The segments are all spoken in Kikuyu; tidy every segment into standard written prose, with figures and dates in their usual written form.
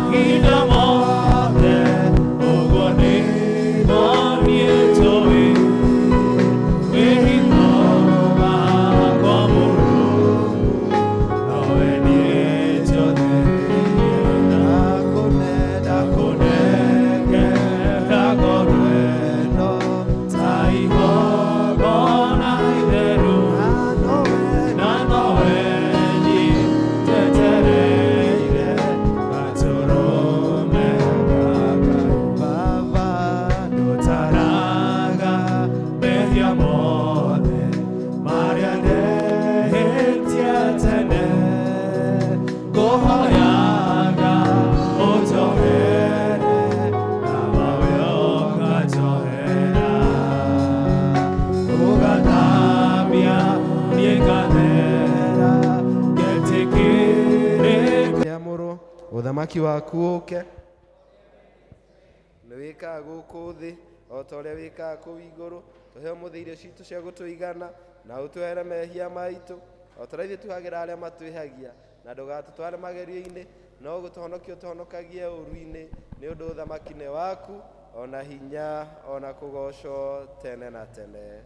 Mahinda mothe ũguo nĩguo niĩ njũĩ wĩhitho wakwa mũrũmu nowe niĩ njotheire ndakũnengera ngoro ĩno ta igongona itheru na nowe niĩ njetereire gatũrũme ka Ngai. Baba ndũtaraga mehia mothe marĩa ndehĩtie tene ngũhoyaga ũnjohere na mawe ũkanjohera ũgathambia niĩ ngathera ngetĩkĩrĩka Rĩamũrwo ũthamaki waku ũke nĩ wĩkaga gũkũ thĩ o ta ũrĩa wĩkaga kũu igũrũ. Tũhe ũmũthĩ irio citũ cia gũtũigana na ũtwehere mehia maitũ o ta ũrĩa ithuĩ tuhagĩra arĩa matwĩhagia, na ndũgatũtware magerio-inĩ no gũtũhonokia ũtũhonokagie ũũru-inĩ, nĩ ũndũ ũthamaki nĩ waku ona hinya ona kũgocwo tene na tene.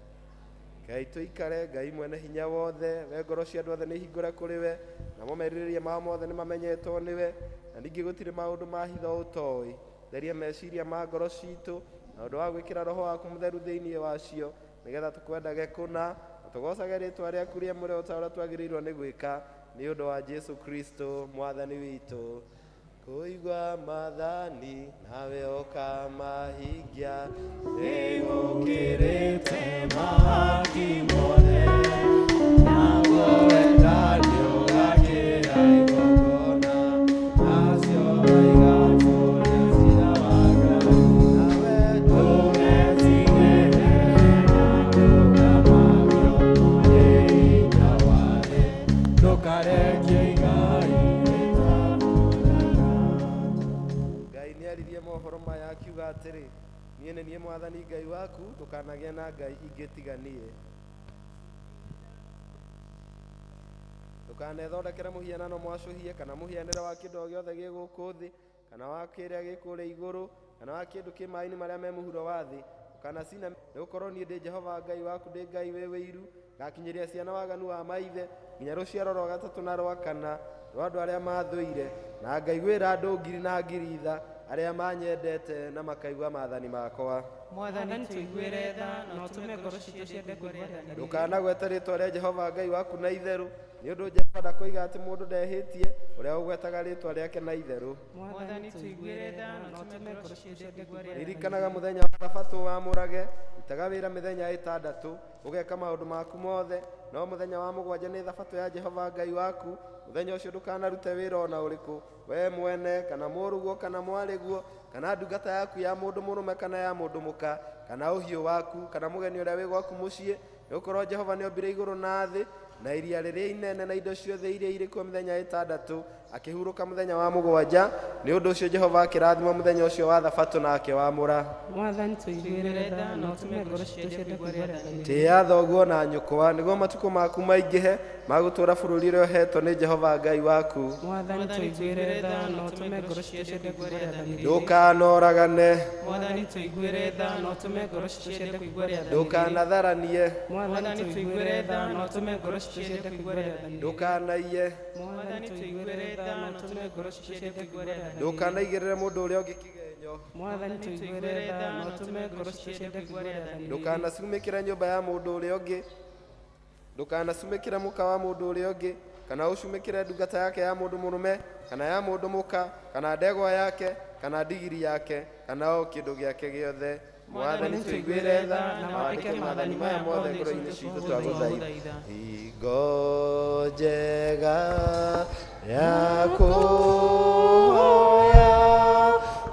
Ngai tũikare, Ngai mwene hinya wothe, we ngoro cia andũ othe nĩ hingũre kũrĩ we, namo merirĩria mao mothe nĩ mamenyetwo nĩwe, na ningĩ gũtirĩ maũndũ ma hitho ũtoĩ. Theria meciria ma ngoro citũ na ũndũ wa gwĩkĩra roho waku mũtheru thĩinĩ wacio, nĩgetha tũkwendage kũna na tũgocage rĩtwa rĩaku rĩamũre o ta ũrĩa twagĩrĩirwo nĩ gwĩka, nĩ ũndũ wa Jesu Kristo mwathani witũ. Kũigua maathani nawe ũkamahingia nĩgũkĩrĩte mahaki mothe naguo wendani ũgakĩra igongona nacio igatũũria ciira wa Ngai nawe ndũgetigĩre na ndũkamakio nĩ hinya wa thĩ ndũkarekie igai rĩtambuuraga. Ngai nĩ aririe mohoro maya akiuga atĩrĩ, niĩ nĩ niĩ mwathani Ngai waku, ndũkanagĩe na ngai ingĩ tiga niĩ. Ndũkanethondekere mũhianano mwacũhie kana mũhianĩre wa kĩndũ o gĩothe gĩ gũkũ thĩ kana wa kĩrĩa gĩ kũrĩa igũrũ kana wa kĩndũ kĩ maĩ-inĩ marĩa me mũhuro wa thĩ. Ndũkanacina, nĩgũkorwo niĩ ndĩ Jehova Ngai waku, ndĩ Ngai wĩ wĩiru, ngakinyĩria ciana waganu wa maithe nginya rũciaro rwa gatatũ na rwa kana rwa andũ arĩa mathũire, na ngaiguĩra andũ ngiri na ngiri tha arĩa manyendete na makaigua maathani makwa. Mwathani tũiguĩre tha na ũtũme ngoro citũ ciende kũigua rĩathani rĩrĩ. Ndũkanagwete rĩtwa rĩa Jehova Ngai waku na itherũ, nĩ ũndũ Jehova ndakoiga atĩ mũndũ ndehĩtie ũrĩa ũgwetaga rĩtwa rĩake na itherũ. Mwathani tũiguĩre tha na ũtũme ngoro citũ ciende kũigua rĩathani rĩrĩ. Ririkanaga mũthenya wa thabatũ wamũrage, rutaga wĩra mĩthenya ĩtandatũ, ũgeka maũndũ maku mothe, no mũthenya wa mũgwanja nĩ thabatũ ya Jehova Ngai waku. Mũthenya ũcio ndũkanarute wĩra ona ũrĩkũ, we mwene kana mũrũguo kana mwarĩguo kana ndungata yaku ya mũndũ mũrũme kana ya mũndũ mũka kana ũhiũ waku kana mũgeni ũrĩa wĩ gwaku mũciĩ, nĩgũkorwo Jehova nĩombire igũrũ na thĩ na iria rĩrĩa inene na indo ciothe iria irĩ kuo mĩthenya ĩtandatũ, akĩhurũka mũthenya wa mũgwanja. Nĩ ũndũ ũcio Jehova akĩrathima mũthenya ũcio wa thabatũ na akĩwamũra. Mwathani tũiguĩre tha na ũtũme ngoro citũ ciende kũigua rĩathani rĩrĩ. Tĩĩa thoguo na nyũkwa, nĩguo matukũ maku maingĩhe ma gũtũũra bũrũri ũrĩa ũheetwo nĩ Jehova Ngai waku. Mwathani tũiguĩre tha na ũtũme ngoro citũ ciende kũigua rĩathani rĩrĩ. Ndũkanoragane. Mwathani tũiguĩre tha na ũtũme ngoro citũ ciende kũigua rĩathani rĩrĩ. Ndũkanatharanie. Mwathani tũiguĩre tha na ũtũme ngoro citũ ciende kũigua rĩathani rĩrĩ. Ndũkanaiye. Mwathani tũiguĩre tha na ũtũme ngoro citũ ciende kũigua rĩathani rĩrĩ. Ndũkanaigĩrĩre mũndũ ũrĩa ũngĩ kĩgenyo. Mwathani tũiguĩre tha na ũtũme ngoro citũ ciende kũigua rĩathani rĩrĩ. Ndũkanacumĩkĩre nyũmba ya mũndũ ũrĩa ũngĩ. Ndũkanacumĩkĩre mũka wa mũndũ ũrĩa ũngĩ, kana ũcumĩkĩre ndungata yake ya mũndũ mũrũme kana ya mũndũ mũka, kana ndegwa yake kana ndigiri yake, kana o kĩndũ gĩake gĩothe. Mwathani tũiguĩre tha na wandĩke maathani maya mothe ngoro-inĩ citũ twagũthaitha. Hingo njega ya kũhoya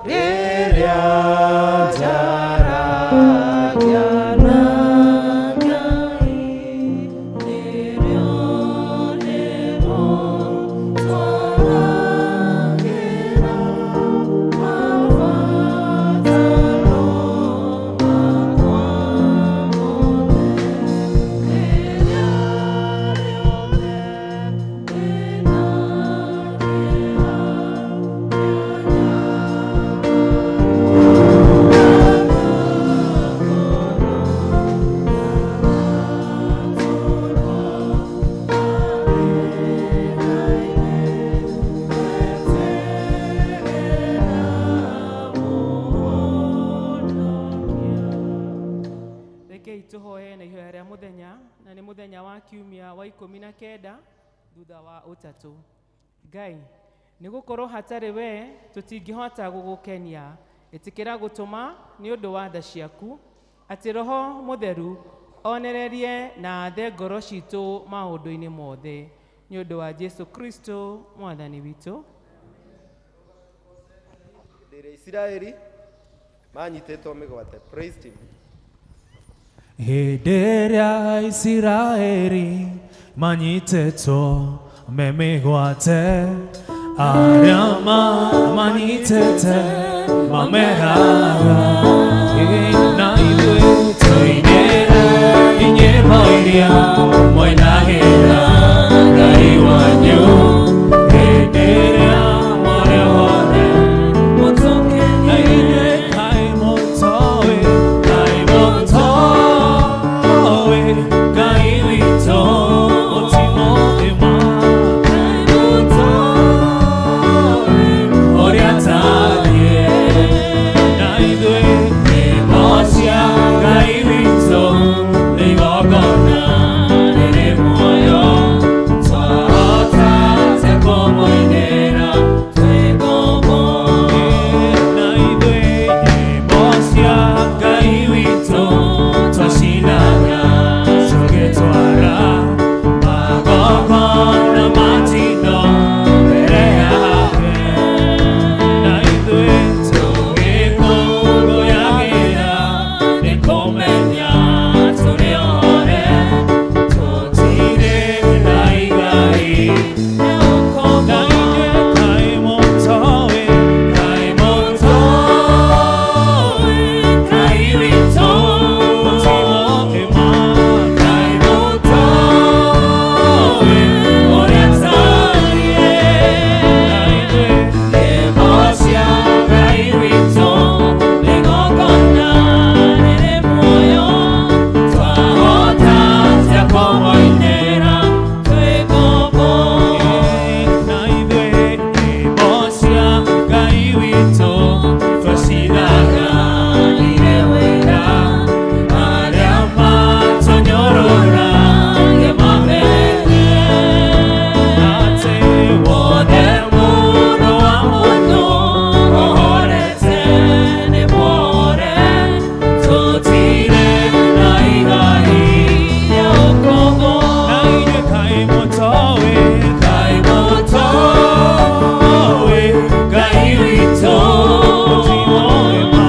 rĩrĩa njaragia na Ngai nĩrĩo nĩguo twaragĩra mabataro makwa mothe rĩrĩa rĩothe ndĩna kĩeha. Tũhoe na ihoya rĩa mũthenya, na nĩ mũthenya wa kiumia wa 19 thutha wa ũtatũ. Ngai, nĩ gũkorwo hatarĩ we tũtingĩhota gũgũkenia. Ĩtĩkĩra gũtũma nĩ ũndũ wa tha ciaku atĩ Roho Mũtheru onererie na athe ngoro citũ maũndũ-inĩ mothe, nĩ ũndũ wa Jesu Kristo Mwathani witũ. Hĩndĩ ĩrĩa Isiraeli manyitĩtwo mĩgwate. Praise team. Hĩndĩ ĩrĩa Isiraeli manyitĩtwo me mĩgwate, arĩa mamanyitĩte mameraga, na ithuĩ tũinĩre inyĩmbo iria mwainagĩra Ngai wanyu hĩndĩ ĩrĩa mũrĩ hothe. Na inyuĩ kaĩ mũtoĩ, kaĩ mũtoĩ Ngai witũ mũtimũĩ ma ũrĩa atariĩ. Na ithuĩ nyĩmbo cia Ngai witũ nĩ igongona rĩrĩ muoyo, twahota atĩa kũmũinĩra twĩ ngombo? Na ithuĩ nyĩmbo cia Ngai witũ twacinaga tũgĩtwara magongona ma njino mbere yake. Na ithuĩ tũgĩkũngũyagĩra nĩ kũmenya tũrĩ ohore, tũtirĩ na igai. Na inyuĩ kaĩ mũtoĩ, kaĩ mũtoĩ Ngai witũ mũtimũĩ ma, kaĩ mũtoĩ ũrĩa atariĩ. Na ithuĩ nyĩmbo cia Ngai witũ nĩ igongona rĩrĩ muoyo, twahota atĩa kũmũinĩra twĩ ngombo? Na ithuĩ nyĩmbo cia Ngai witũ twacinaga irĩ wĩra, arĩa matũnyũrũragia mamere atĩ wothe mũndũ wa mũndũ ohorete nĩ muohore, tũtirĩ na igai rĩa ũkombo. Na inyuĩ kaĩ mũtoĩ, kaĩ mũtoĩ Ngai witũ mũtimũĩ ma,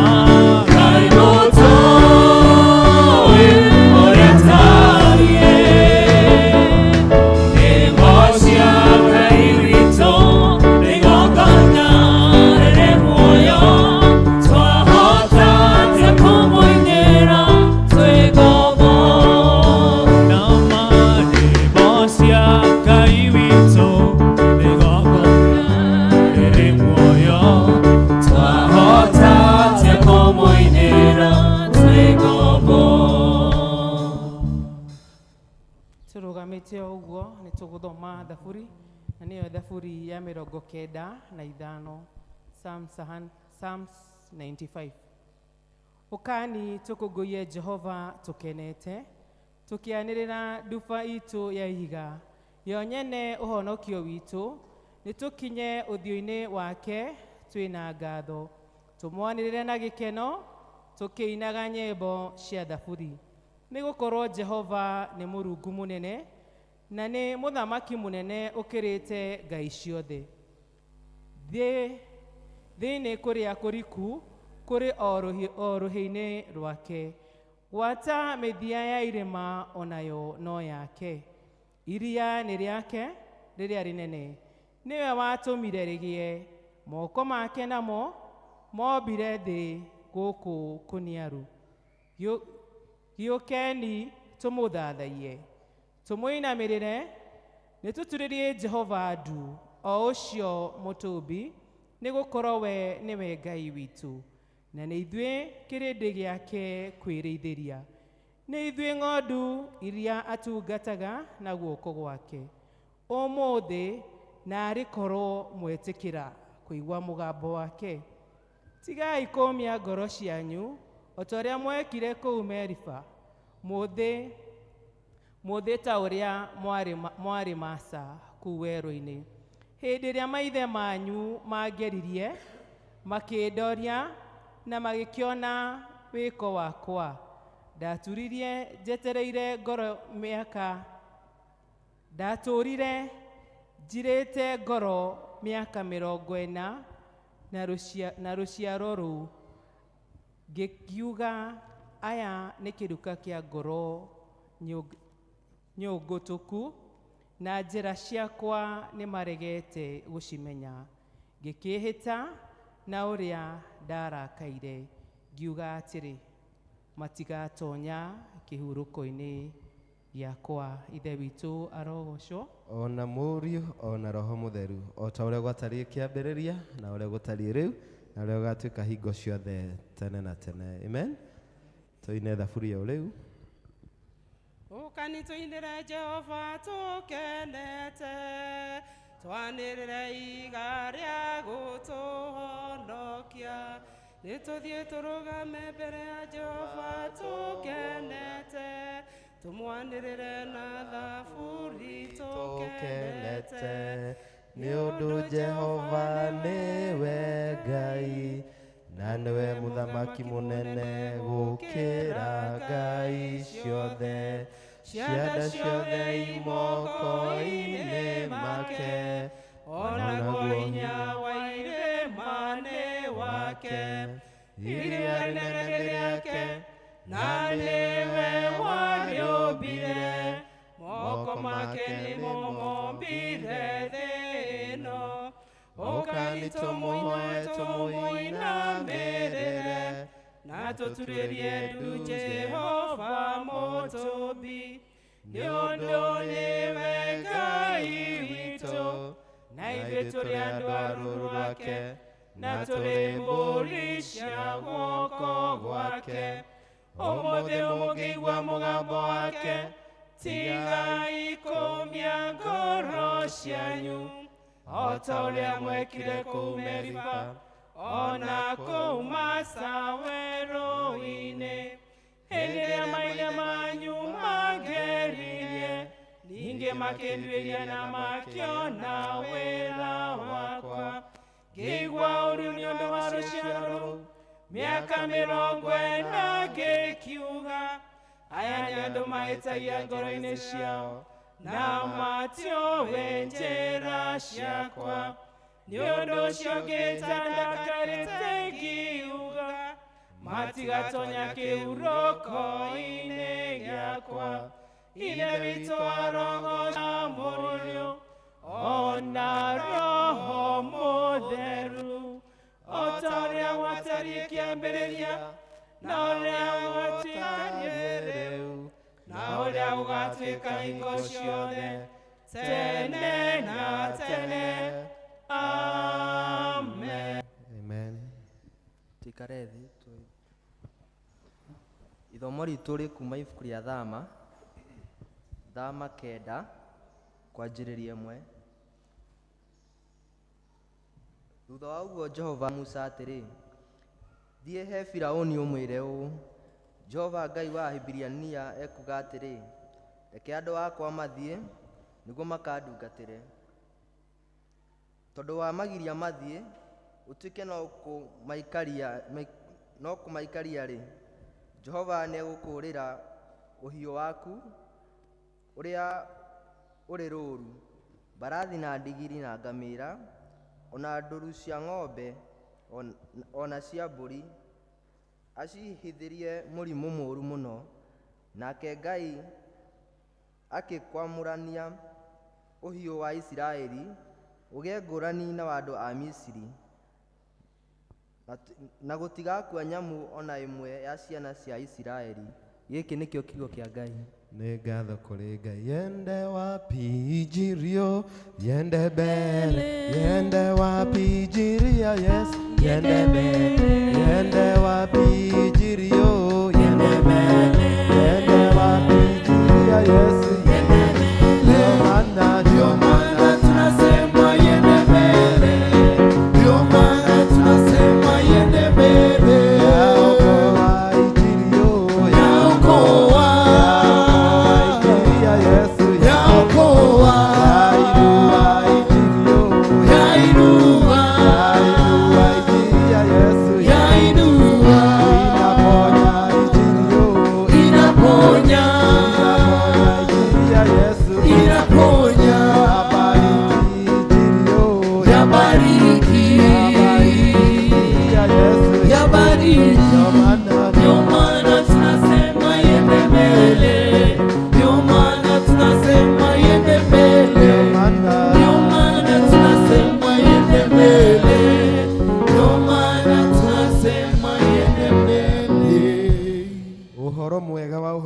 kaĩ mũtoĩ ũrĩa atariĩ. Nyĩmbo cia Ngai witũ nĩ igongona rĩrĩ muoyo, twahota atĩa kũmũinĩra twĩ ngombo? Na ma nyĩmbo cia Ngai witũ nĩ igongona rĩrĩ muoyo, twahota atĩa kũmũinĩra twĩ ngombo? Tũrũgamĩte o ũguo nĩ tũgũthoma thaburi, na nĩyo thaburi ya 95, Psalms 95. Ũkani tũkũngũiye Jehova tũkenete, tũkĩanĩrĩra nduba itũ ya ihiga, yo nyene ũhonokio witũ, nĩ tũkinye ũthiũ-inĩ wake twĩna ngatho, tũmwanĩrĩre na gĩkeno tũkĩinaga nyĩmbo cia thaburi. Nĩ gũkorwo Jehova nĩ Mũrungu mũnene, na nĩ mũthamaki mũnene ũkĩrĩte ngai ciothe. Thĩinĩ kũrĩa kũriku kũrĩ o rũhĩ-inĩ rwake, gwata mĩthia ya irĩma onayo no yake. Iria nĩ rĩake rĩrĩa rĩnene, nĩwe watũmire rĩgĩe, moko make namo mombire thĩ gũkũ kũniaru. Gĩũkeni tũmũthathaiye, tũmũinamĩrĩre, nĩ tũturĩrie Jehova ndu, o ũcio mũtũmbi, nĩ gũkorwo we nĩwe Ngai witũ, na nĩ ithuĩ kĩrĩndĩ gĩake kwĩrĩithĩria, nĩ ithuĩ ng'ondu iria atungataga na guoko gwake. Ũmũthĩ naarĩ korwo mwetĩkĩra kũigua mũgambo wake. Tigai kũũmia ngoro cianyu o ta ũrĩa mwekire kũu Meriba, Mũthĩ mũthĩ ta ũrĩa mwarĩ mwarĩ Masa kũu werũ-inĩ. Hĩndĩ ĩrĩa maithe manyu mangeririe, makĩndoria na magĩkĩona wĩko wakwa. Ndatũrire njetereire ngoro mĩaka ndatũrire njirĩte ngoro mĩaka 40 na rũciaro rũu, ngĩkiuga aya nĩ kĩruka kĩa ngoro nyũngũtũku, na njĩra ciakwa nĩ maregete gũcimenya. Ngĩkĩĩhĩta na ũrĩa ndarakaire, ngiuga atĩrĩ, matigatonya kĩhurũko-inĩ gĩakwa. Ithe witũ arogocwo. Ona Mũriũ ona Roho Mũtheru, o ta ũrĩa gwatariĩ kĩambĩrĩria na ũrĩa gũtariĩ rĩu na ũrĩa gũgatuĩka hingo ciothe tene na tene. Amen. Tũine thaburi o rĩu. Ũkani tũinĩre Jehova tũkenete, twanĩrĩre iga rĩa gũtũhonokia. Nĩ tũthiĩ tũrũgame mbere ya Jehova tũkenete, tũmwanĩrĩre na thaburi tũkenete. Nĩ ũndũ Jehova nĩwe Ngai na nĩwe mũthamaki mũnene gũkĩra ngai ciothe. Cianda ciothe imoko-inĩ make, onaguo hinya wa irĩma nĩ wake. Iria rĩnene nĩ rĩake, na nĩwe warĩũmbire. Moko make nĩmo mombire thĩ ĩno. Ũkani tũmũhoe tũmũinamĩrĩre, na tũturĩrie ndu Jehova mũtũmbi. Nĩ ũndũ nĩwe Ngai witũ, na ithuĩ tũrĩ andũ a rũũru rwake, na tũrĩ mbũri cia guoko gwake. Ũmũthĩ mũngĩigua mũgambo wake, tigai kũmia ngoro cianyu, o ta ũrĩa mwekire kũu Meriba, ona kũu Masa werũ-inĩ. Hĩndĩ ĩrĩa maithe manyu mangeririe, ningĩ makĩnduĩria na makĩona wĩra wakwa. Ngĩigua ũũru nĩ ũndũ wa rũciaro rũu, mĩaka 40 ngĩkiuga, aya nĩ andũ mahĩtagia ngoro-inĩ ciao, na matiũĩ njĩra ciakwa. Nĩ ũndũ ũcio ngĩĩta ndakarĩte ngiuga, matigatonya kĩhurũko-inĩ gĩakwa. Ithe witũ arogoca Mũriũ ona Roho Mũtheru, o ta ũrĩa gwatariĩ kĩambĩrĩria, na ũrĩa gwatuĩkire rĩu, na ũrĩa gũgatuĩka hingo ciothe tene na tene. Amen. Amen. Tuikare thĩ. Ithomo ritũ rĩ kuma ibuku rĩa Thama, Thama 9 kwanjĩrĩria 1. Thutha wa ũguo Jehova Musa atĩrĩ, thiĩ he Firaũni ũmwĩre ũũ, Jehova Ngai wa Ahibirania ekuuga atĩrĩ, reke andũ akwa mathiĩ nĩguo makandungatĩre. Tondũ wamagiria mathiĩ, ũtuĩke no kũmaikaria-rĩ, Jehova nĩegũkũũrĩra ũhiũ waku ũrĩa ũrĩ rũũru, mbarathi na ndigiri na ngamĩĩra, ona ndũru cia ng'ombe ona cia mbũri, acihithĩrie mũrimũ mũũru mũno. Nake Ngai akĩkwamũrania ũhiũ wa Isiraeli ũgĩe ngũrani na wa andũ a Misiri, na gũtigakua nyamũ ona ĩmwe ya ciana cia Isiraeli. Gĩkĩ nĩkĩo kiugo kĩa Ngai. Nĩ ngatho kũrĩ Ngai. Yende wapi ijirio, yende mbere, yende wapi ijirio, yes, yende mbere, yende wapi ijirio, yende mbere, yende wapi ijirio, yes, yende mbere. Ndio maana tunasema yende mbele, ndio maana tunasema yende mbele. Yaokoa ijirio, Yaokoa.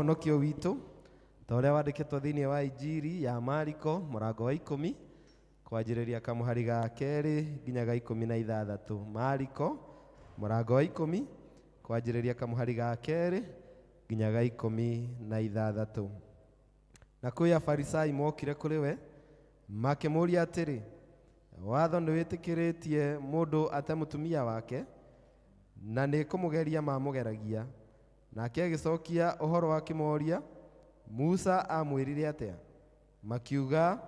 ũhonokio witũ ta ũrĩa wandĩkĩtwo thĩinĩ wa Injiri ya Mariko mũrango wa 10 kwanjĩrĩria kamũhari ga 2 nginya ga 16. Mariko mũrango wa 10 kwanjĩrĩria kamũhari ga 2 nginya ga 16. Na kwĩ Afarisai mokire kũrĩ we makĩmũũria atĩrĩ, watho nĩwĩtĩkĩrĩtie mũndũ ate mũtumia wake? Na nĩ kũmũgeria mamũgeragia. Nake agĩcokia ũhoro akĩmoria, Musa amwĩrire atĩa? Makiuga,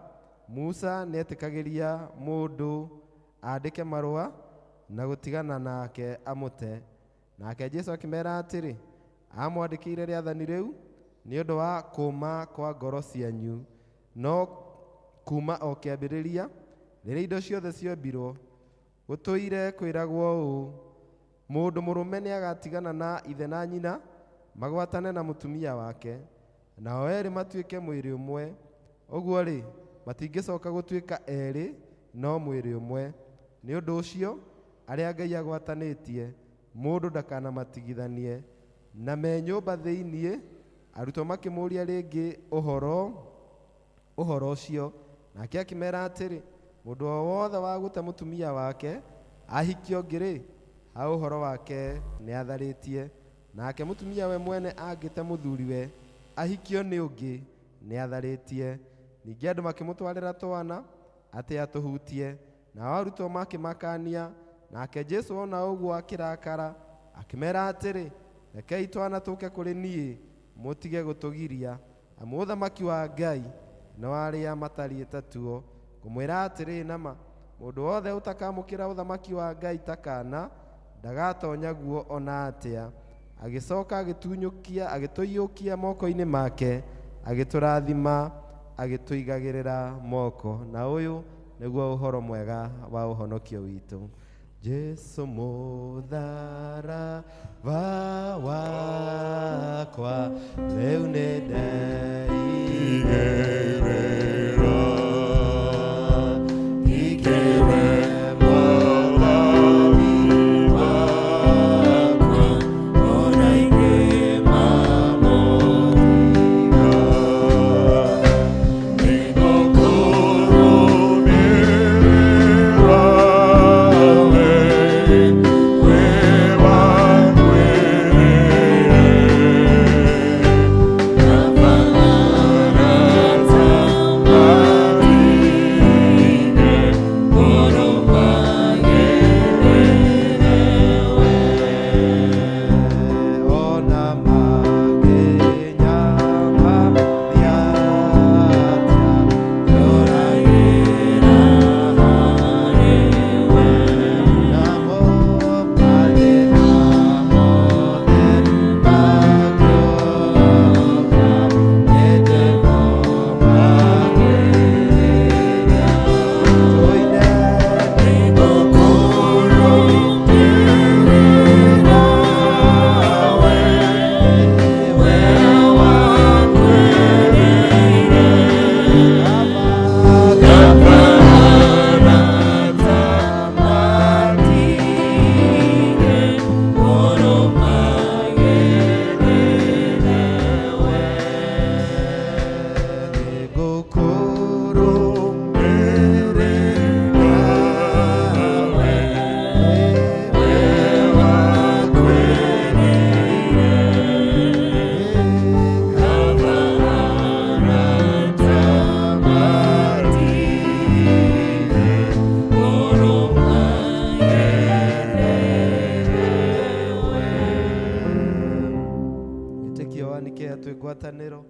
Musa nĩetĩkagĩria mũndũ andĩke marũa na gũtigana nake amũte. Nake Jesũ akĩmera atĩrĩ, amwandĩkĩire rĩathani rĩu nĩ ũndũ wa kũũma kwa ngoro cianyu, no kuma o kĩambĩrĩria rĩrĩa indo ciothe ciombirwo gũtũire kwĩragwo ũũ, mũndũ mũrũme nĩagatigana na ithe na nyina magwatane na mũtumia wake, nao erĩ matuĩke mwĩrĩ ũmwe. Ũguo rĩ, matingĩcoka gũtuĩka erĩ no mwĩrĩ ũmwe. Nĩ ũndũ ũcio arĩa Ngai agwatanĩtie mũndũ ndakanamatigithanie. Na me nyũmba thĩinĩ arutwo makĩmũũria rĩngĩ ũhoro ũcio. Nake akĩmera atĩrĩ, mũndũ o wothe wa gũte mũtumia wake ahikio ũngĩ-rĩ, ha ũhoro wake nĩatharĩtie. Nake mũtumia we mwene angĩte mũthuriwe ahikio nĩ ũngĩ nĩatharĩtie. Ningĩ andũ makĩmũtwarĩra twana atĩ atũhutie, nao arutwo makĩmakania. Nake Jesũ ona ũguo akĩrakara akĩmera atĩrĩ, rekei twana tũke kũrĩ niĩ, mũtige gũtũgiria, amu ũthamaki wa Ngai no arĩa matariĩ ta tuo. Ngũmwĩra atĩrĩ nama, mũndũ wothe ũtakamũkĩra ũthamaki wa Ngai ta kaana ndagatonya guo ona atĩa. Agĩcoka agĩtũiyũkia moko-inĩ make, agĩtũrathima, agĩtũigagĩrĩra moko. Na ũyũ nĩguo ũhoro mwega wa ũhonokio witũ. Jesu mũtharaba wakwa rĩu nĩ ndeigĩrĩra, ikĩwe Mwathani wakwa, ona ingĩmamũtiga. Nĩngũkũrũmĩrĩra we, wĩ wakwĩrĩire. Kaba arata matige, ngũrũmagĩrĩre we. Ona mangĩnyamaria atĩa, Ndũragĩra harĩ we. namo mathĩna mothe mangĩũka, nĩndĩmũmagĩrĩra. Tũine. Nĩngũkũrũmĩrĩra we, wĩ wakwĩrĩire. Kaba arata matige, ngũrũmagĩrĩre we. Nĩngũkũrũmĩrĩra we, wĩ wakwĩrĩire. Kaba arata matige, ngũrũmagĩrĩre we. Wĩtĩkio wa Nikea twĩ ngwatanĩro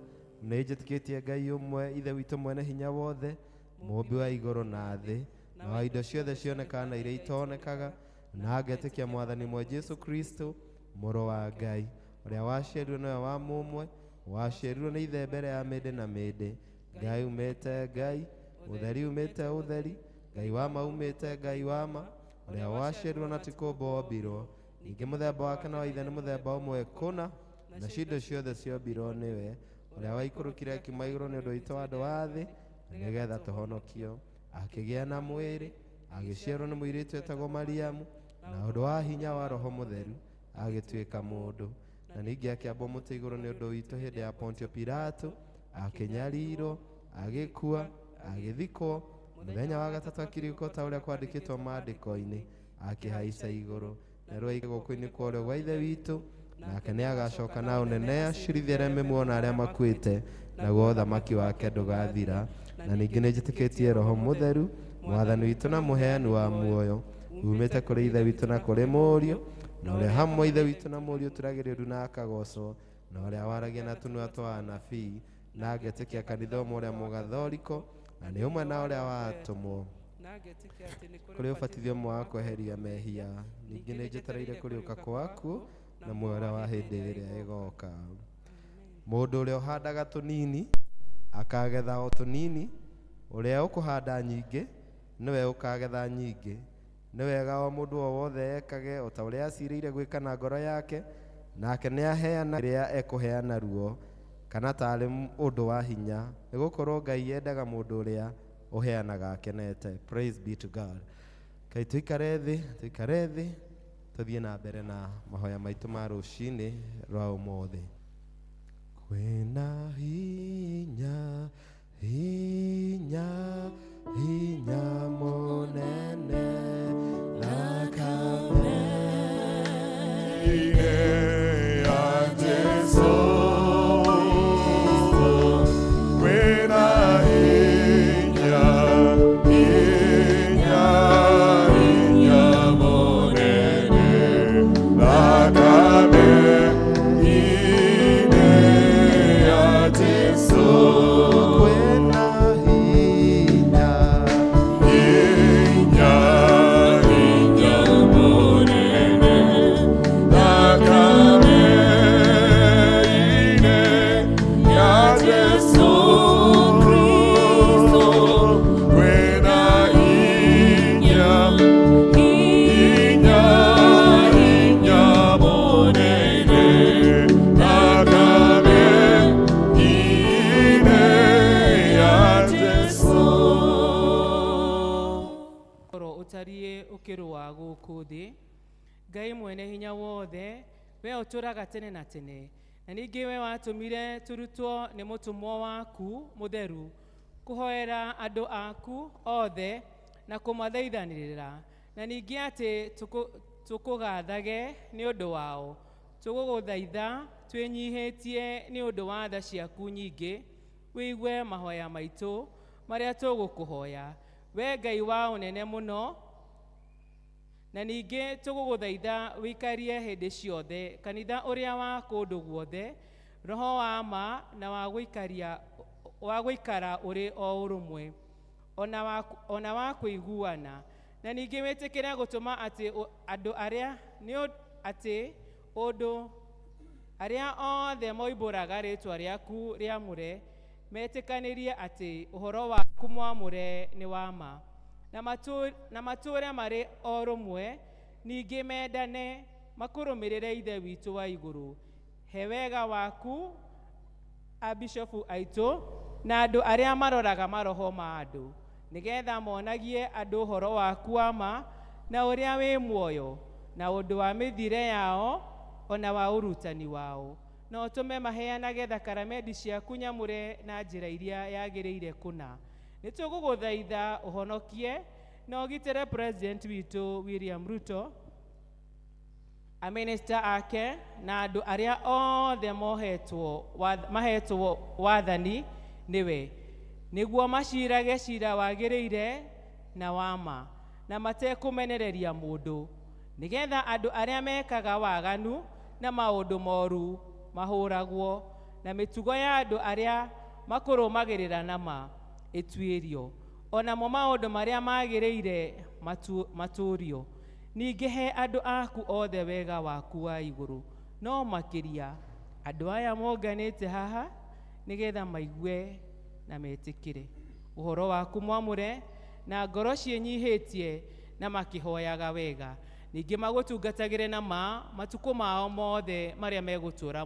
nĩ njĩtĩkĩtie Ngai ũmwe Ithe witũ mwene hinya wothe, mũũmbi wa igũrũ na thĩ, na wa indo ciothe cionekaga na iria itonekaga, na ngetĩkia Mwathani mwe Jesũ Kristo, mũrũ wa Ngai, ũrĩa waciarirwo nĩwe wa mũmwe, waciarirwo nĩ Ithe mbere ya mĩndĩ na mĩndĩ, Ngai umĩte Ngai, ũtheri umĩte ũtheri, Ngai wa ma umĩte Ngai wa ma, ũrĩa waciarirwo na ti kũũmbwo ombirwo, ningĩ mũthemba wake na wa Ithe nĩ mũthemba ũmwe kũna, na indo ciothe ciombirwo nĩwe, ũrĩa waikũrũkire akiuma igũrũ nĩ ũndũ witũ andũ a thĩ, nĩgetha tũhonokio. Akĩgĩa na mwĩrĩ, agĩciarwo nĩ mũirĩtu etagwo Mariamu, na ũndũ wa hinya wa Roho Mũtheru agĩtuĩka mũndũ, Na ningĩ akĩambwo mũtĩ igũrũ nĩ ũndũ witũ hĩndĩ ya Pontio Pilato, akĩnyarirwo, agĩkua, agĩthikwo, mũthenya wa gatatũ akĩriũka ta ũrĩa kwandĩkĩtwo maandĩko-inĩ, akĩhaica igũrũ, na rĩu aige guoko-inĩ kwa ũrĩo gwa Ithe witũ, nake nĩ agacoka na ũnene acirithie arĩa me muoyo na arĩa makuĩte, naguo ũthamaki wake ndũgathira. Na ningĩ nĩ njĩtĩkĩtie Roho Mũtheru, Mwathani witũ na mũheani wa muoyo, umĩte kũrĩ Ithe witũ na kũrĩ Mũriũ, na ũrĩa hamwe Ithe witũ na Mũriũ ũturagĩrio ndu na akagocwo, na ũrĩa waragia na tũnua twa anabii, na ngetĩkia kanitha ũmwe ũrĩa mũgathoriko, na nĩ ũmwe na ũrĩa watũmwo Na ngetĩkia atĩ nĩ kũrĩ ũbatithio ũmwe wa kweheria mehia. Ningĩ nĩ njetereire kũriũka kwa akuũ na muoyo ũrĩa wa hĩndĩ ĩrĩa ĩgoka. Mũndũ ũrĩa ũhandaga tũnini akagetha o tũnini, ũrĩa ũkũhanda nyingĩ nĩwe ũkagetha nyingĩ. Nĩ wega o mũndũ o wothe ekage o ta ũrĩa acirĩire gwĩka na ngoro yake, nake nĩ aheana rĩrĩa ekũheana ruo, kana tarĩ ũndũ wa hinya, nĩ gũkorwo Ngai endaga mũndũ ũrĩa ũheanaga akenete. Praise be to God. Ngai tũikare thĩ, tũikare thĩ, tũthiĩ na mbere na mahoya maitũ ma rũcinĩ rwa ũmũthĩ. Kwĩna hinya, hinya, hinya mũnene thakame kwĩna hinya. Oro ũtariĩ ũkĩrũa gũkũ thĩ. Ngai mwene hinya wothe, we ũtũraga tene na tene, na ningĩ we watũmire tũrutwo nĩ mũtũmwo waku mũtheru kũhoera andũ aku othe na kũmathaithanĩrĩra, na ningĩ atĩ tũkũgathage nĩ ũndũ wao. Tũgũgũthaitha twĩnyihĩtie nĩ ũndũ wa tha ciaku nyingĩ, wĩigue mahoya maitũ marĩa tũgũkũhoya, we Ngai wa ũnene mũno. Na ningĩ tũgũgũthaitha wĩikarie hĩndĩ ciothe kanitha ũrĩa wa kũndũ guothe roho wa ma na wa gũikaria wa gũikara ũrĩ o ũrũmwe ona wa kũiguana. Na ningĩ wĩtĩkĩre gũtũma atĩ andũ arĩa nĩ atĩ ũndũ arĩa othe moimbũraga rĩtwa rĩaku rĩamũre metĩkanĩrie atĩ ũhoro waku mwamũre nĩ wa ma, na matũũre marĩ o rũmwe, ningĩ mendane, makũrũmĩrĩre Ithe witũ wa igũrũ. He wega waku abishofu aitũ na andũ arĩa maroraga maroho ma andũ, nĩgetha monagie andũ ũhoro waku wa ma na ũrĩa wĩ muoyo, na ũndũ wa mĩthiĩre yao ona wa ũrutani wao, na ũtũme maheanage thakramenti ciaku nyamũre na njĩra iria yagĩrĩire kũna. Nĩ tũgũgũthaitha ũhonokie na ũgitĩre president witũ William Ruto, aminista ake na andũ arĩa othe mohetwo mahetwo wathani nĩwe, nĩguo macirage cira wagĩrĩire na wa ma, na matekũmenereria mũndũ, nĩgetha andũ arĩa mekaga waganu na maũndũ moru mahũragwo, na mĩtugo ya andũ arĩa makũrũmagĩrĩra na ma ĩtuĩrio, onamo maũndũ marĩa magĩrĩire matũũrio. Ningĩ he andũ aku othe wega waku wa igũrũ, no makĩria andũ aya monganĩte haha, nĩgetha maigue na metĩkĩre ũhoro waku mwamũre na ngoro ciĩnyihĩtie na makĩhoyaga wega, ningĩ magũtungatagĩre na ma matukũ mao mothe marĩa megũtũũra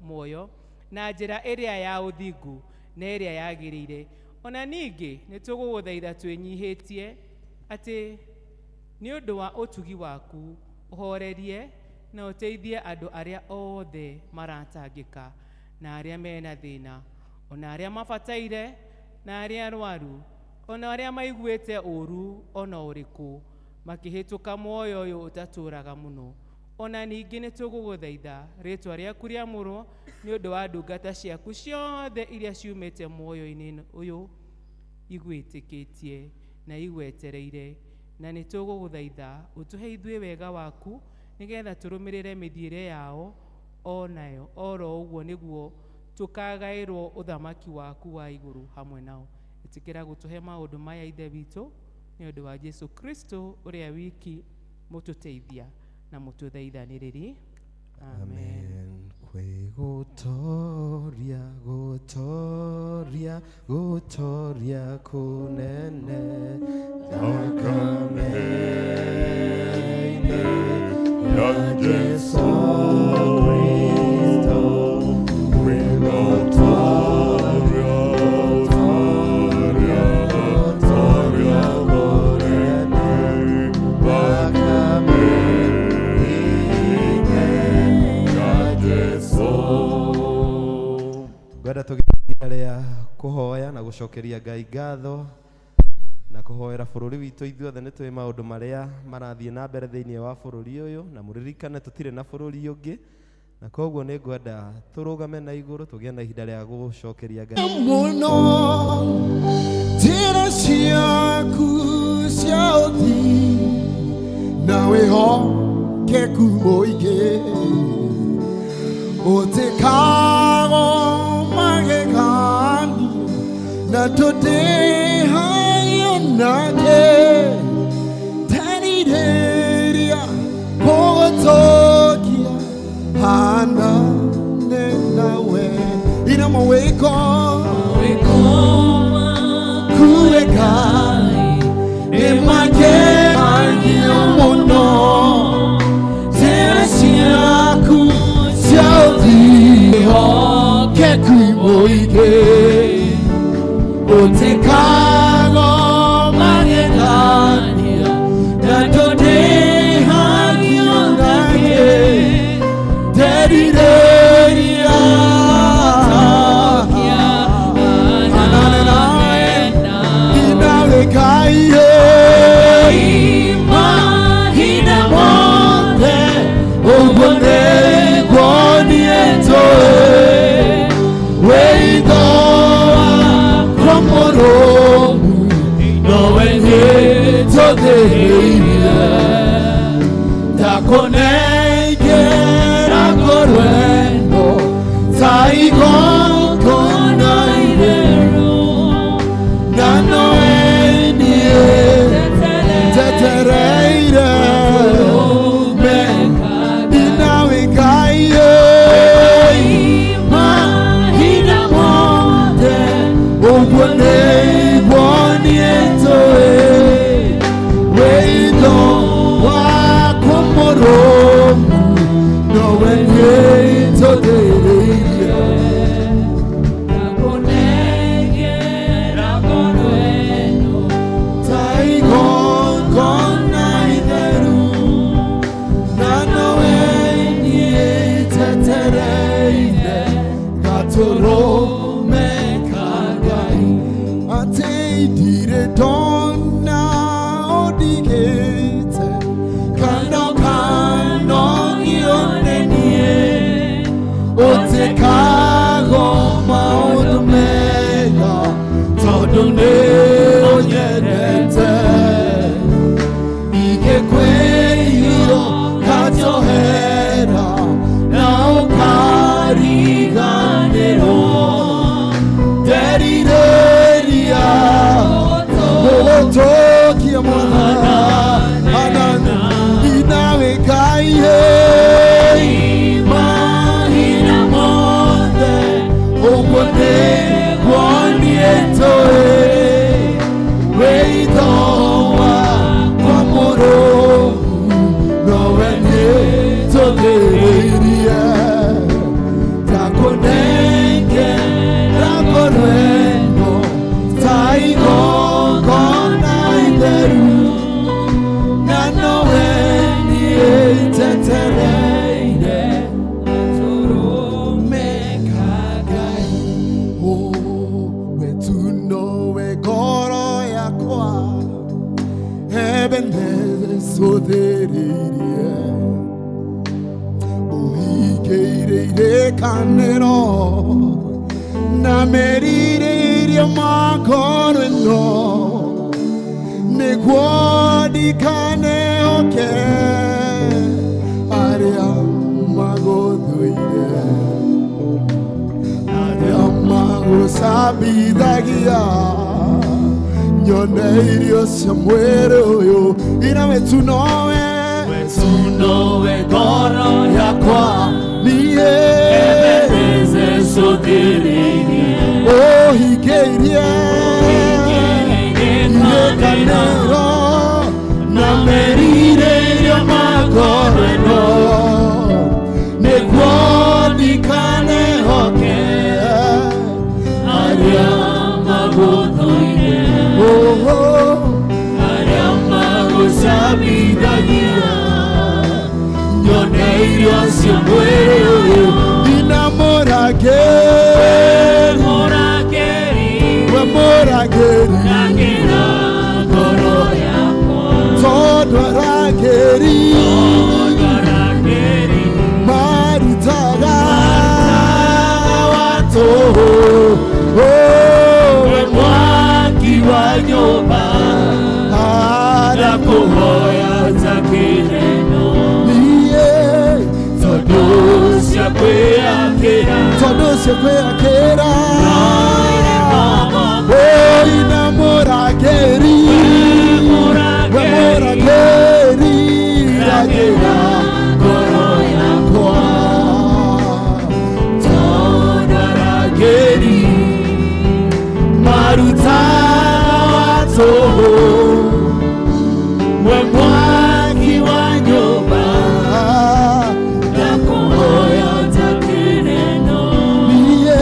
muoyo na njĩra ĩrĩa ya ũthingu na ĩrĩa yagĩrĩire. Ona ningĩ nĩ tũgũgũthaitha twĩnyihĩtie atĩ nĩ ũndũ wa ũtugi waku ũhorerie Na ũteithie andũ arĩa othe maratangĩka na arĩa mena thĩna, ona arĩa mabataire na arĩa arwaru, ona arĩa maiguĩte ũũru ona ũrĩkũ makĩhĩtũka muoyo ũyũ ũtatũũraga mũno. Ona ningĩ nĩ tũgũgũthaitha rĩtwa rĩaku rĩamũrwo nĩ ũndũ wa ndungata ciaku ciothe iria ciumĩte muoyo-inĩ ũyũ igwĩtĩkĩtie na igwetereire, na nĩ tũgũgũthaitha ũtũhe ithuĩ wega waku nĩgetha tũrũmĩrĩre mĩthiĩre yao o nayo oro ũguo nĩguo tũkagaĩrwo ũthamaki waku wa igũrũ hamwe nao. Ĩtĩkĩra gũtũhe maũndũ maya Ithe witũ nĩ ũndũ wa Jesu Kristo ũrĩa wiki mũtũteithia na mũtũthaithanĩrĩri. Amen. Kwĩ gũtoria, gũtoria, gũtoria kũnene thakame-inĩ ya Jesu Kristo. Kwĩ gũtoria, toria, toria kũnene thakame-inĩ ya Jesu. Ngwenda tũgĩe rĩa kũhoya na gũcokeria Ngai ngatho na kũhoera bũrũri witũ. Ithuothe nĩ tũĩ maũndũ marĩa marathiĩ na mbere thĩinĩ wa bũrũri ũyũ, na mũririkane tũtirĩ na bũrũri ũngĩ, na koguo nĩ ngwenda tũrũgame na igũrũ tũgĩe na ihinda rĩa gũcokeria Ngai Mũno njĩra ciaku cia ũthingu na wĩhokeku mũingĩ ũtĩkago magegania na tũtĩhayo nake terirĩria gũgũtũkia hanane nawe ina mawĩko kuweka nĩ mageganio mũno njĩra ciaku cia ũthingu mũingĩ ũtĩkago magegania na tũtĩhagio nake terirĩria hanane nawe inawekaiye mahinda mothe ũguo nĩguo niĩ njũĩ wĩitho wakwa mũrũmu nowe nĩtũthĩrĩirie ndakũnengera ngorwendo ta igongona itheru na nowe niĩ njetereire me inawekaiye mahinda mothe ũguo nĩguo niĩ njũĩ wĩitho wakwa mũrũmu nowe niĩ njũthĩrĩirie. Ta igongona itheru na nowe niĩ njetereire gatũrũme ka Ngai atĩ ndirĩ ndona ũndigĩte kando kanogio nĩ niĩ ũtĩkago maũndũ mega tondũ nĩ ũnyendete ingĩkwĩhio njohera na ũkariganĩrwo nderirĩria gũgũtũkia mwana hanana inawe Ngai mahinda mothe ũguo nĩguo niĩ njũĩ wĩitho wakwa mũrũmu nowe niĩ njũthĩrĩirie ndakũnengera ngorwendo ta igongona itheru na nowe niĩ njetereire. Kĩrĩkanĩro na merirĩria ma ngoro ĩno nĩguo ndikanehoke arĩa magũthũire, arĩa magũcambithagia, nyone irio cia mwĩrĩ ũyũ ina wetu nowe. Wetu nowe ngoro yakwa. Niĩ Ebenezer cũthĩrĩirie. Ũhingĩirie irĩkanĩro na merirĩria ma ngoro ĩno nĩguo ndikanehoke arĩa magũthũire, oh, arĩa magũcambithagia, nyone irio cia mwĩrĩ ũyũ. Inamũrangĩri. Mũrangĩri. We mũrangĩri. Rangĩra ngoro yakwa. Tondũ arangĩri Tondũ arangĩri marutaga watũ. We mwaki wa nyũmba, ndakũhoya njakĩre no. Niĩ Tondũ cia kwĩyakĩra tondũ cia kwĩyakĩra ina mũrangĩri, we mũrangĩri, rangĩra ngoro yakwa. yakwa. Tondũ arangĩri marutaga wa tũhũ, we mwaki wa nyũmba, ndakũhoya njakĩre no. Niĩ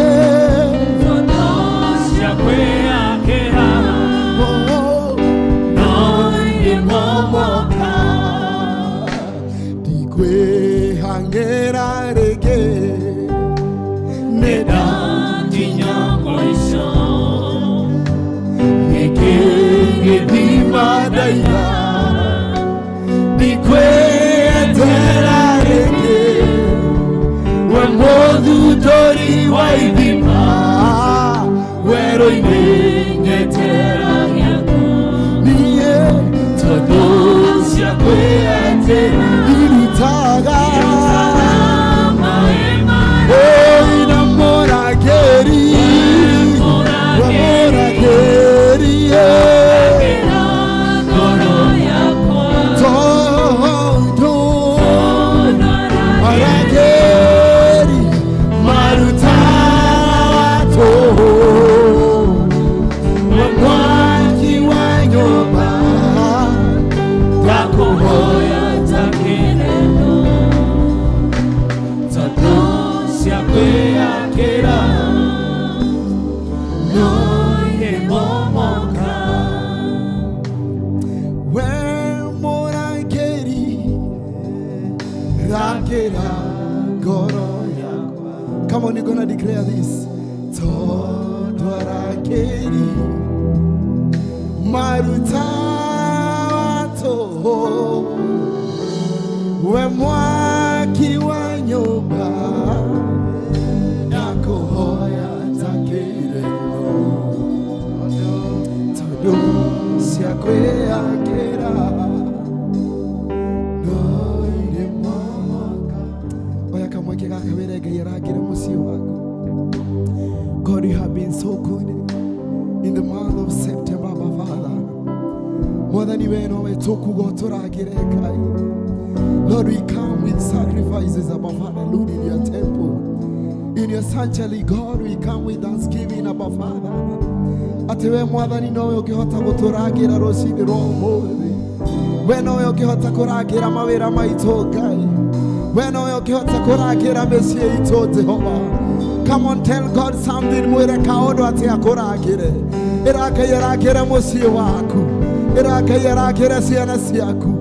Tondũ cia kwĩyakĩra no irĩmomoka. Ndikwĩhangĩra rĩngĩ. Nĩndakinya mũico, gĩkĩ gĩthima ndaiga, ndikwĩyetera rĩngĩ, we mũthundũri wa ithima, werũ-inĩ nyetera gĩaku. Niĩ Tondũ cia kwĩyetera irutaga maĩ marĩa. Ina mũrangĩri, we mũrangĩri, Ngoro yakwa. Tondũ arangĩri marutaga tũhũ, we mwaki wa nyũmba, Ndakũhoya njakĩre no, tondũ cia kwĩyakĩra no irĩmomoka. We mũrangĩri, rangĩra ngoro yakwa. Come on, you're gonna declare this. Tondũ arangĩri marutaga tũhũ, we mwaki wa nyũmba, ndakũhoya njakĩre no, tondũ cia kwĩyakĩra no irĩmomoka. Oya kamweke gaka wĩre Ngai arangĩre mũciĩ waku. God, you have been so good in the month of September, Abba Father. Mwathani, we nowe tũkuga ũtũrangĩre Ngai. Lord, we come with sacrifices, Abba Father, Lord, in your temple. In your sanctuary, God, we come with thanksgiving, Abba Father. Atĩ we Mwathani nowe ũngĩhota gũtũrangĩra rũcinĩ rwa ũmũthĩ. We nowe ũngĩhota kũrangĩra mawĩra maitũ Ngai. We nowe ũngĩhota kũrangĩra mĩciĩ itũ Jehova. Come on, tell God something, mwĩre kaũndũ atĩ akũrangĩre. Ĩra Ngai arangĩre mũciĩ waku. Ĩra Ngai arangĩre ciana ciaku.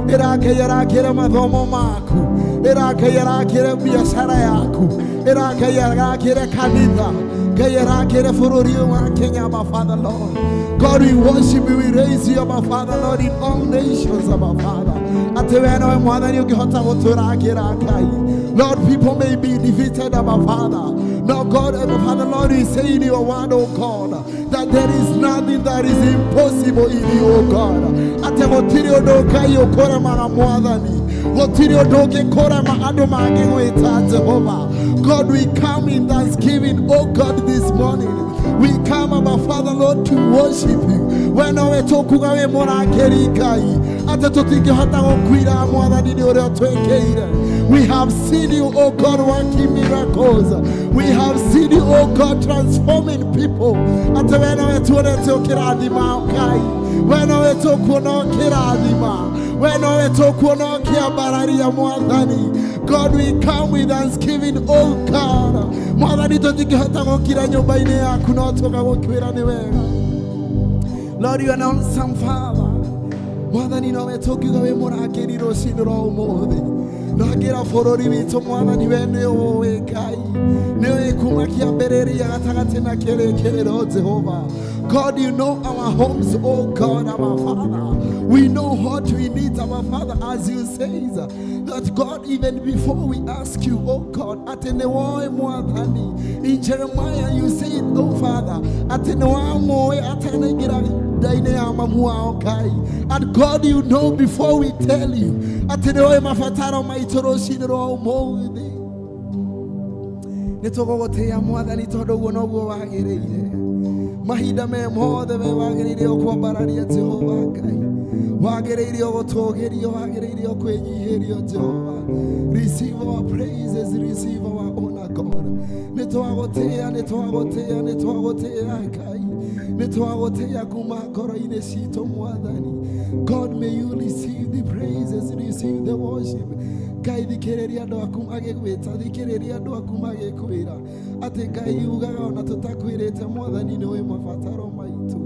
Ĩra Ngai arangĩre mathomo maku. Ĩra Ngai arangĩre biacara yaku. Ĩra Ngai arangĩre kanitha. Ngai arangĩre bũrũri ũyũ wa Kenya, Abba Father Lord. God, we worship you, we raise you, Abba Father Lord, in all nations, Abba Father. Atĩ we nowe Mwathani ũngĩhota gũtũrangĩra Ngai. Lord, people may be defeated, Abba Father. No, God, Abba Father, Lord, you say in your word, oh God, that there is nothing that is impossible in you, oh God. Atĩ gũtirĩ ũndũ Ngai ũkũremaga Mwathani. Gũtirĩ ũndũ ũngĩkũrema andũ mangĩgwĩta Jehova. God, we come in thanksgiving, oh God, this morning. We come, Abba Father, Lord, to worship you. We nowe tũkuga wĩ mũrangĩri Ngai. Atĩ tũtingĩhota gũkwira Mwathani nĩ ũrĩa ũtwĩkĩire. We have seen you, oh God, working miracles. We have seen you, oh God, transforming people. Atĩ we nowe tuonete ũkĩrathima Ngai. We nowe tũkuona ũkĩrathima. We nowe tũkuona ũkĩambararia Mwathani. God, we come with thanksgiving, oh God. Mwathani tũtingĩhota gũkira nyũmba-inĩ yaku no tũgagũkwĩra nĩ wega. Lord, you are an awesome Father. Mwathani nowe tũngiuga wĩ mũrangĩri rũcinĩ rwa ũmũthĩ. Rangĩra bũrũri witũ Mwathani, we nĩ ũĩ Ngai. Nĩ ũĩ kuma kĩambĩrĩria gatagatĩ na kĩrĩkĩrĩro Jehova. God, you know our homes, oh God, our Father. We know what we need, our Father, as you say that God, even before we ask you, oh God, atĩ nĩ woĩ Mwathani. In Jeremiah, you said, oh Father, atĩ nĩ wamũĩ atanaingĩra nda-inĩ ya mamu wao Ngai. And God, you know before we tell you, atĩ nĩ ũĩ mabataro maitũ rũcinĩ rwa ũmũthĩ. Nĩ tũgũgũtĩĩa Mwathani tondũ ũguo noguo wagĩrĩire. Mahinda me mothe we wagĩrĩire o kwambararia Jehova Ngai. Wagĩrĩire o gũtũgĩrio, wagĩrĩire o kwĩnyihĩrio Jehova. Receive our praises, receive our honor, God. Nĩ twagũtĩĩa, nĩ twagũtĩĩa, nĩ twagũtĩĩa Ngai. Nĩ twagũtĩĩa kuma ngoro-inĩ citũ Mwathani. God, may you receive the praises, receive the worship. Ngai thikĩrĩria andũ aku magĩgwĩta, thikĩrĩria andũ aku magĩkwĩra atĩ Ngai ugaga ona tũtakwĩrĩte Mwathani nĩ ũĩ mabataro maitũ.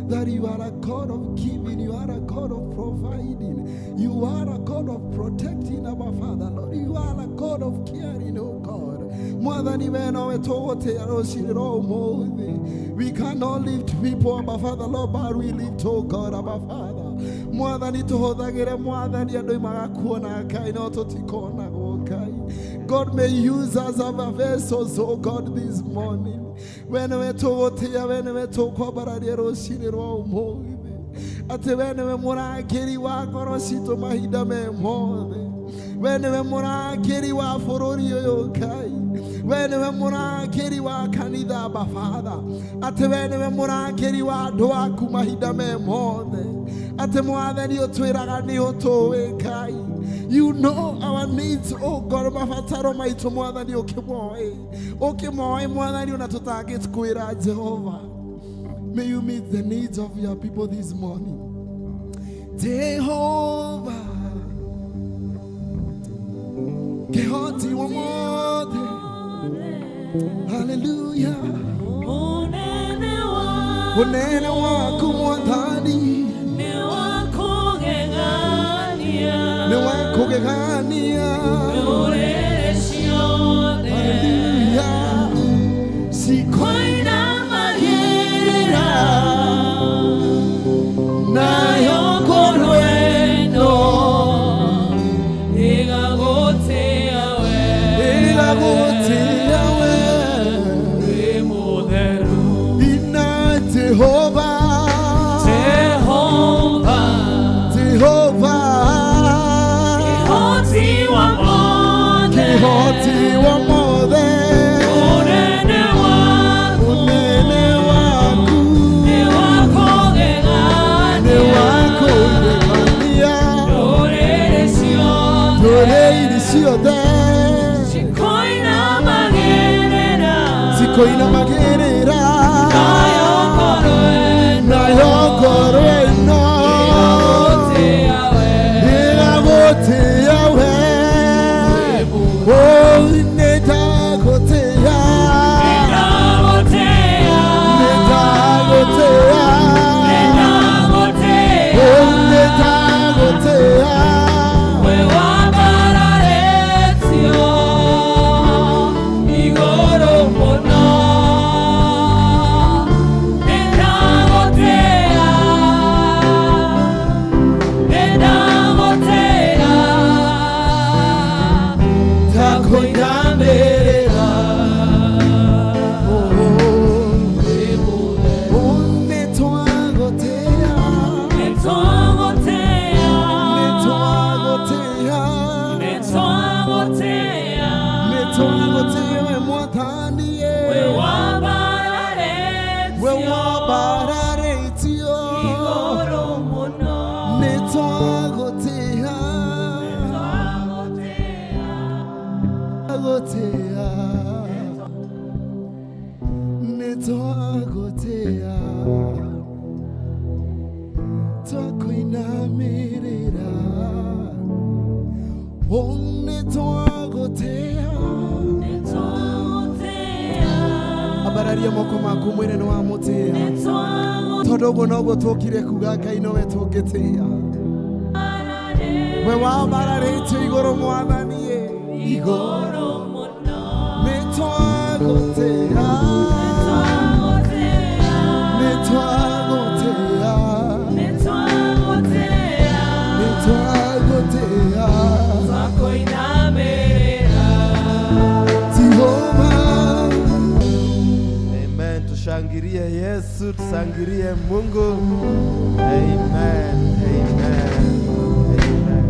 That you are a God of giving, you are a God of providing, you are a God of protecting our Father, Lord. You are a God of caring, oh God. Mwathani we nowe tũgũtĩĩa rũcinĩ rwa ũmũthĩ. We cannot lift people, Abba Father, Lord, but we lift, oh God, Abba Father. Mwathani tũhũthagĩre Mwathani andũ magakuona Ngai no tũtikonagwo Ngai. God may use us as our vessels, oh God, this morning. We nĩwe tũgũtĩĩa, we nĩwe tũkwambararia rũcinĩ rwa ũmũthĩ. Atĩ we nĩwe mũrangĩri wa ngoro citũ mahinda me mothe. We nĩwe mũrangĩri wa bũrũri ũyũ Ngai. We nĩwe mũrangĩri wa kanitha Abba Father. Atĩ we nĩwe mũrangĩri wa andũ aku mahinda me mothe. Atĩ Mwathani ũtwĩraga nĩ ũtũĩ Ngai. You know our needs, oh God, mabataro maitũ Mwathani ũkĩmoĩ. Ũkĩmoĩ Mwathani ona tũtangĩkwĩra Jehova. May you meet the needs of your people this morning. Jehovah, Kehoti wa mothe. Hallelujah. Unene waku Unene waku Mwathani nĩ wa kũgegania. nĩ wa kũgegania. Ndũrĩrĩ ciothe Hallelujah. Cikoinamagĩrĩra Nayo nayo ngoro ĩno ĩgagũtĩĩa we. Ĩgagũtĩĩa we. Wĩ mũtheru. Ina Jehova. Jehova, Jehova. Kĩhoti wa mothe. Kĩhoti wa mothe. Ũnene waku Unene waku nĩ wa kũgegania. nĩ wa kũgegania. Ndũrĩrĩ ciothe Ndũrĩrĩ ciothe cikoinamagĩrĩra cikoinamagĩrĩra nayo ngoro ĩno nayo ngoro ĩno ĩgagũtĩĩa we. ĩgagũtĩĩa we. Oh, nĩndagũtĩĩa. Nĩndagũtĩĩa. Nĩndagũtĩĩa. Nĩndagũtĩĩa. Oh, nĩndagũtĩĩa. We wambararĩtio igũrũ mũno. Nĩtwagũtĩa, nĩtwagũtĩa, twakũinamĩrĩra, oh, nĩtwagũtĩa. Ambararia moko maku mwĩre nĩ wamũtĩa, tondũ ũguo noguo tũkire kuga Ngai nowe tũngĩtĩa. We wambararĩtio igũrũ Mwathani ĩ, igũrũ nĩtwagũtĩa, nĩtwagũtĩa, nĩtwagũtĩa, Jehova. Amen. Tushangilie Yesu, tushangilie Mungu. Amen. Amen. Amen.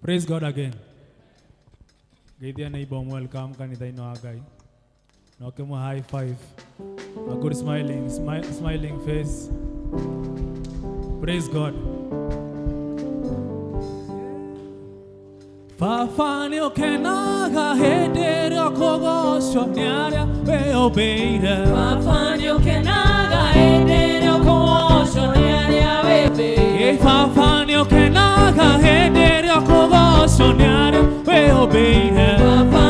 Praise God again. Geithia neighbor welcome kanitha-inĩ wa Ngai. Na ũkĩmwe high five. A good smiling, smiling face. Praise God. Baba nĩ ũkenaga hĩndĩ ĩrĩa ũkũgocwo nĩ arĩa wĩyũmbĩire. Baba nĩũkenaga hĩndĩ ĩrĩa ũkũgocwo nĩ arĩa wĩyũmbĩire. Ĩ baba nĩ ũkenaga hĩndĩ ĩrĩa ũkũgocwo nĩ arĩa wĩyũmbĩire. Baba.